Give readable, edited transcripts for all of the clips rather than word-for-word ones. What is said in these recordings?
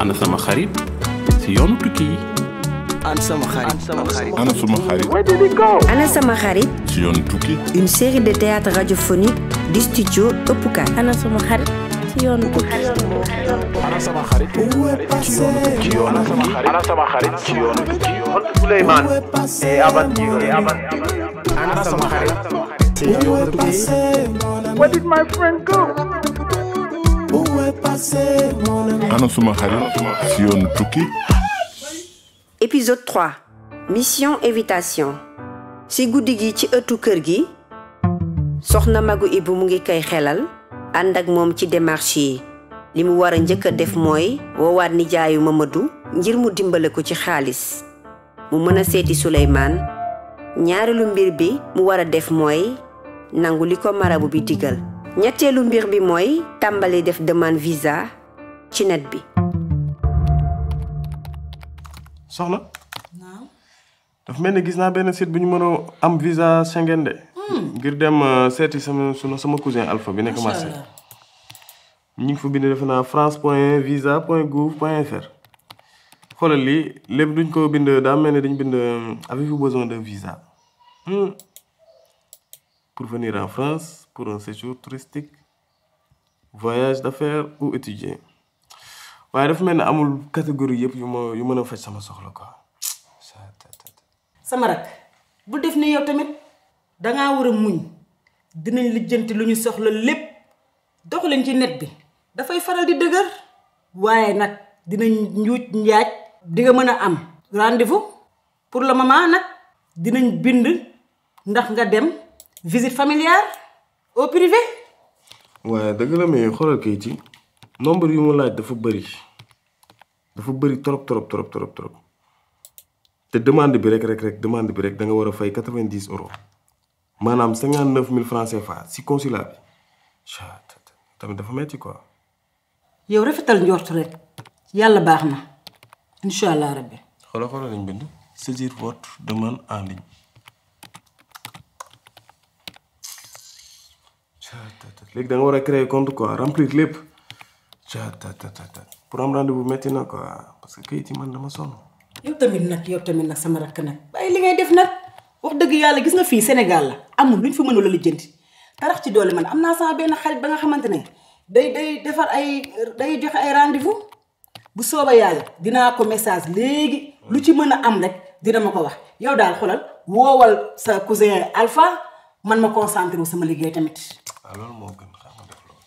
ana sama xarit si yoonu tukki yi. ana sama xarit Ana sama xarit si yoonu tukki. une série de théâtre radiophonique du studio Ëppukaay. Ana sama xarit ci yoonu tukki. Ana sama xarit ci yoonu tukki. Ana sama xarit ci yoonu tukki. Souleymane et aventure. Ana sama xarit ci yoonu tukki. Where did my friend go? ana suma xarit si yoonu tukki. Épisode 3 mission invitation. ci guddi gi ci ëttu kër gi soxna Magu Ibu mu ngi koy xelal ànd ak moom ci démarche yi li mu war a njëkk a def mooy woowaat nijaayu Mamadou ngir mu dimbale ko ci xaalis mu mën a seeti Souleymane. ñaareelu mbir bi mu war a def mooy nangu li ko marabu bi digal. ñetteelu mbir bi mooy tàmbali def demande visa ci net bi. soxna dafa mel ni gis naa benn site bu ñu mën a am visa Schengen de. ngir dem seeti sama cousin Alpha bi nekk Marseille. ñu ngi fa bind defe naa france.visa.gouv.fr. xoolal lii lépp duñ ko bind daa mel ni dañ bind avez-vous besoin d'un visa pour venir en France pour un séjour touristique voyage d'affaires ou étudier. waaye dafa mel ni amul catégorie yëpp yu mën a faj sama soxla quoi. sama rak bu def ni yow tamit dangaa war a muñ dinañ lijjanti lu ñu soxla lépp doxalin ci net bi dafay faral di dëgër waaye nag dinañ njuuj njaaj di nga mën a am rendez-vous pour le moment nag dinañ bind ndax nga dem visite familiale au privé. waaye dëgg la mais xoolal kayit yi nombre yu mu laaj dafa bëri trop te demande bi rek demande bi rek da nga war a fay 90 euros maanaam 59 000 francs CFA si consulat bi tamit dafa metti quoi. yow rafetal njort rek yàlla baax na incha allah rabbi. xoolal lañ bind saisir votre demande en ligne. léegi da nga war a créer compte quoi remplir lépp. pour am rendez-vous metti na quoi parce que kayit yi man dama sonn. yow tamit nag sama rakk nag bàyyi li ngay def nag wax dëgg yàlla gis nga fii Sénégal la amul luñ fi mënul a lijjanti tarax ci doole man am naa sama benn xarit ba nga xamante ne day defar day joxe ay rendez-vous bu sooba yàlla dinaa ko message léegi lu ci mën a am rek dina ma ko wax yow daal xoolal woowal sa cousin Alpha man ma concentré wu sama liggéey tamit. waaw loolu moo gën xam nga def loolu.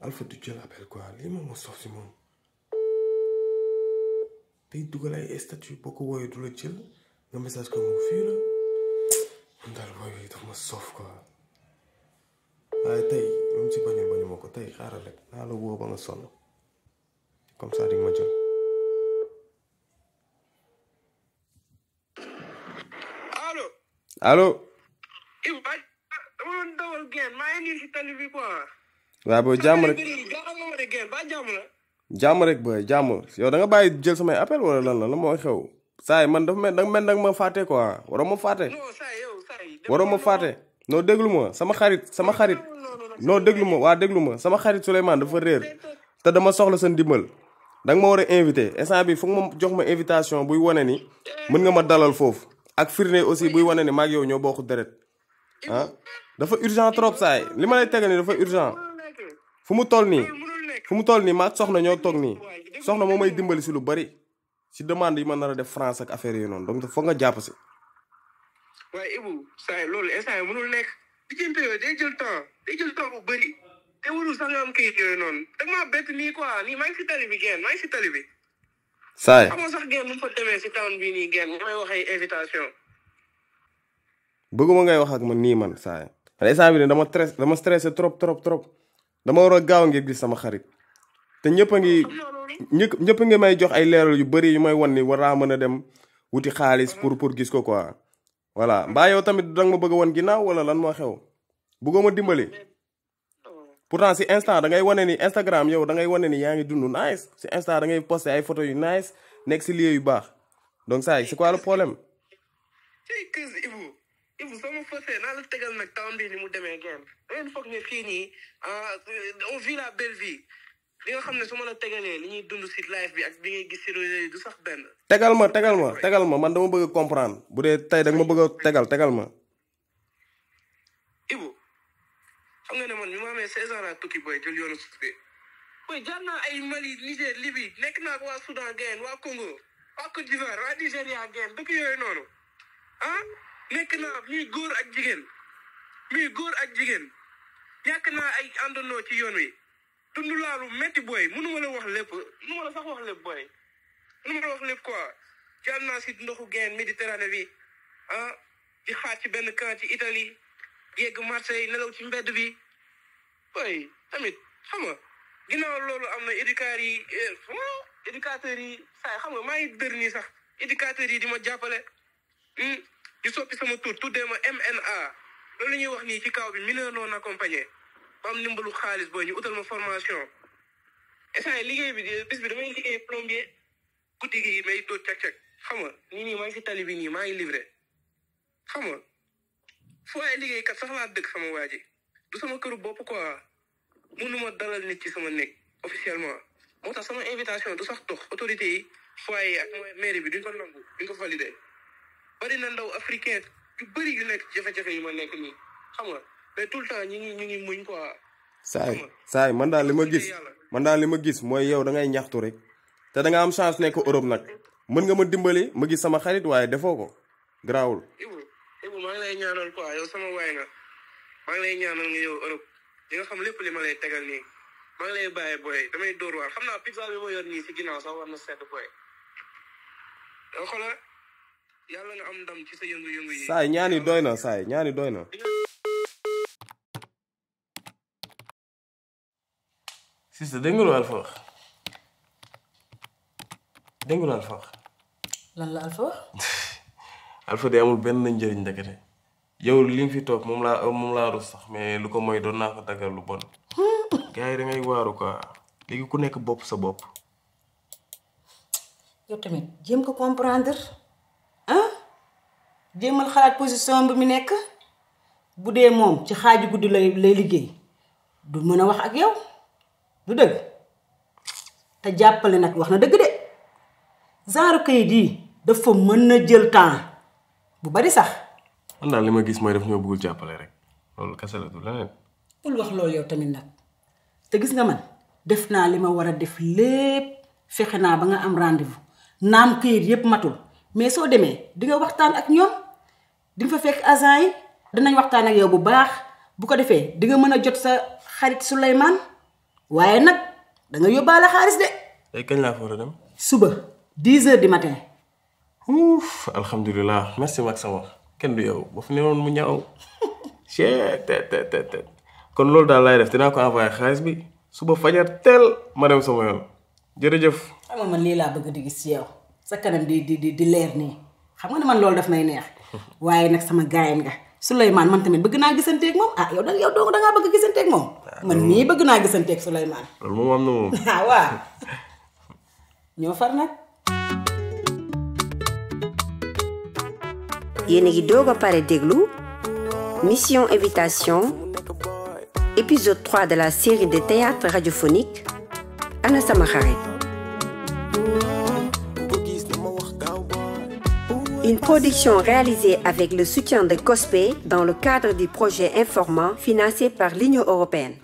Alpha du jël appel quoi lii moom moo sof si moom day dugal ay statut boo ko wooyee du la jël nga message ko mu fii la man daal booy daf ma sof quoi waaye tey même si bañu ma ko tey xaaral rek naa la woo ba nga sonn comme ça di nga ma jël. allo. waaw booy jàmm rek booy jàmm yow da nga bàyyi jël samay appel wala lan la moo xew saa yi man dafa mel da nga ma fàtte quoi waroo ma fàtte noo déglu ma sama xarit noo déglu ma waa déglu ma sama xarit Souleymane dafa réer te dama soxla sa ndimbal da nga ma war a invité instant bi foog ma jox ma invitation buy wane ni mën nga ma dalal foofu ak firnde aussi buy wane ni maag yow ñoo bokk deret dafa urgent trop saay li ma lay tegal ni dafa urgent fu mu toll nii maag soxna ñoo toog nii soxna moo may dimbali si lu bari si demande yi ma nar a def France ak affaire yi noonu donc foog nga jàpp si. waaye Ibou saay loolu instant yi mënul nekk diggante yooyu day jël temps bu bëri te warul sax nga am kayit yooyu noonu dag maa bett nii quoi nii maa ngi si tali bi saay xamoo sax génn nu mu fa demee si town bii nii génn nga may wax ay invitation. bëgguma ngay wax ak man nii man saay instant bi ne dama stressé trop dama war a gaaw ngir gis sama xarit te ñëpp a ngi may jox ay leeral yu bëri yu may wan ni war naa mën a dem wuti xaalis pour gis ko quoi voilà mbaa yow tamit danga ma bëgg a wan ginnaaw wala lan moo xew bëggoo ma dimbali pourtant si Insta da ngay wane ni Instagram yow da ngay wane ni yaa ngi dund nice si Insta da ngay posté ay photos yu nice nekk si lieu yu baax donc ça c'est quoi le problème. Ibu soo ma forcé naa la tegal nag temps bi ni mu demee geen da ngeen foog ne fii nii on vit la belle vie li nga xam ne su ma la tegalee li ñuy dund si live bi ak bi ngay gis si réseau yi du sax benn. tegal ma man dama bëgg a comprendre bu dee tey da nga ma bëgg a tegal ma. Ibu xam nga ne man mi ma amee 16 ans laa tukki booy jël yoonu suuf bi booy jaar naa ay Mali Niger Libye nekk naa ko waa Soudan geen waa Congo waa Côte d'Ivoire waa Nigéria geen dëkk yooyu noonu nekk naa muy góor ak jigéen ñàkk naa ay àndandoo ci yoon wi dund laalu métti booy mënuma la wax lépp mënuma la sax wax lépp booy mënuma la wax lépp quoi jaar naa si ndoxu geen Méditerranée bi di xaar ci benn camp ci Italie yegg Marseille nelaw ci mbedd bi booy tamit xam nga ginnaaw loolu am na éducateurs yi saa xam nga maa ngi dër nii sax éducateurs yi di ma jàppale di soppi sama tur tuddee ma MNA loolu la ñuy wax nii ci kaw bi mineur non accompagné ba am ndimbalu xaalis booy ñu utal ma formation instant liggéey bi bis bi damay liggéey plombier guddi gi may tóot cag-cag xam nga nii maa ngi si tali bi nii maa ngi livré xam nga fu ay liggéeykat sax laa dëkk sama waa ji du sama këru bopp quoi mënuma dalal nit ci sama néeg officiellement moo tax sama invitation du sax dox autorité yi foyer ak mooy mairie bi duñ ko nangu duñ ko validé bari na ndaw africain yu bëri yu nekk jafe-jafe yu ma nekk nii xam nga mais tout le temps ñu ngi muñ quoi. saay man daal li ma gis mooy yow da ngay ñaxtu rek te da nga am chance nekk Europe nag mën nga ma dimbali ma gis sama xarit waaye defoo ko garaawul. Ibu maa ngi lay ñaanal quoi yow sama waay nga maa ngi lay ñaanal nga yow Europe di nga xam lépp li ma lay tegal nii maa ngi lay bàyyi booy damay dóor waar xam naa pizza bi ma yor nii si ginnaaw sax war na sedd booy yow xoolal yàlla nga am ndam ci sa yëngu-yëngu yi. saay ñaani doy na saay ñaani doy na. Sista dégg nga lu Alpha wax dégg nga lu Alpha wax. lan la Alpha wax. Alpha de amul benn njëriñ ndekete yow li nga fi toog moom laa rus sax mais lu ko mooy doon naa ko daggal lu bon. gars yi da ngay waaru quoi léegi ku nekk bopp sa bopp. yow tamit jéem ko comprendre jéemal xalaat position bi mu nekk bu dee moom ci xaaju guddi lay liggéey du mën a wax ak yow du dëgg te jàppale nag wax na dëgg de genre kayit yi dafa mën na jël temps bu bari sax. man daal li ma gis mooy daf ñoo bëggul jàppale rek loolu kese la du leneen. bul wax loolu yow tamit nag te gis nga man def naa li ma war a def lépp fexe naa ba nga am rendez-vous naam kayit yépp matul mais soo demee di nga waxtaan ak ñoom di nga fa fekk agent yi dinañ waxtaan ak yow bu baax bu ko defee di nga mën a jot sa xarit Souleymane waaye nag da nga yóbbaale xaalis de. tey kañ laa fa war a dem. suba 10h du matin. ouf alhamdulilah merci mag sama kenn du yow ba fi ne woon mu ñaaw te kon loolu daal laay def dinaa ko envoyé xaalis bi suba fajar teel ma dem sama yoon jërëjëf. xam nga man lii laa bëgg di gis ci yow sa kanam di leer nii xam nga ne man loolu daf may neex waaye nag sama gaayen nga Souleymane man tamit bëgg naa gisanteeg moom yow dong dangaa bëgg gisanteeg moom. man mii bëgg naa gisanteeg Souleymane. loolu moom am na moom. waaw ñoo far nag. yéen a ngi doog a pare déglu Mission Invitation épisode 3 de la série de théâtre radiophonique Ana Sama Xarit. Une production réalisée avec le soutien de COSPE dans le cadre du projet Informant financé par l'Union européenne.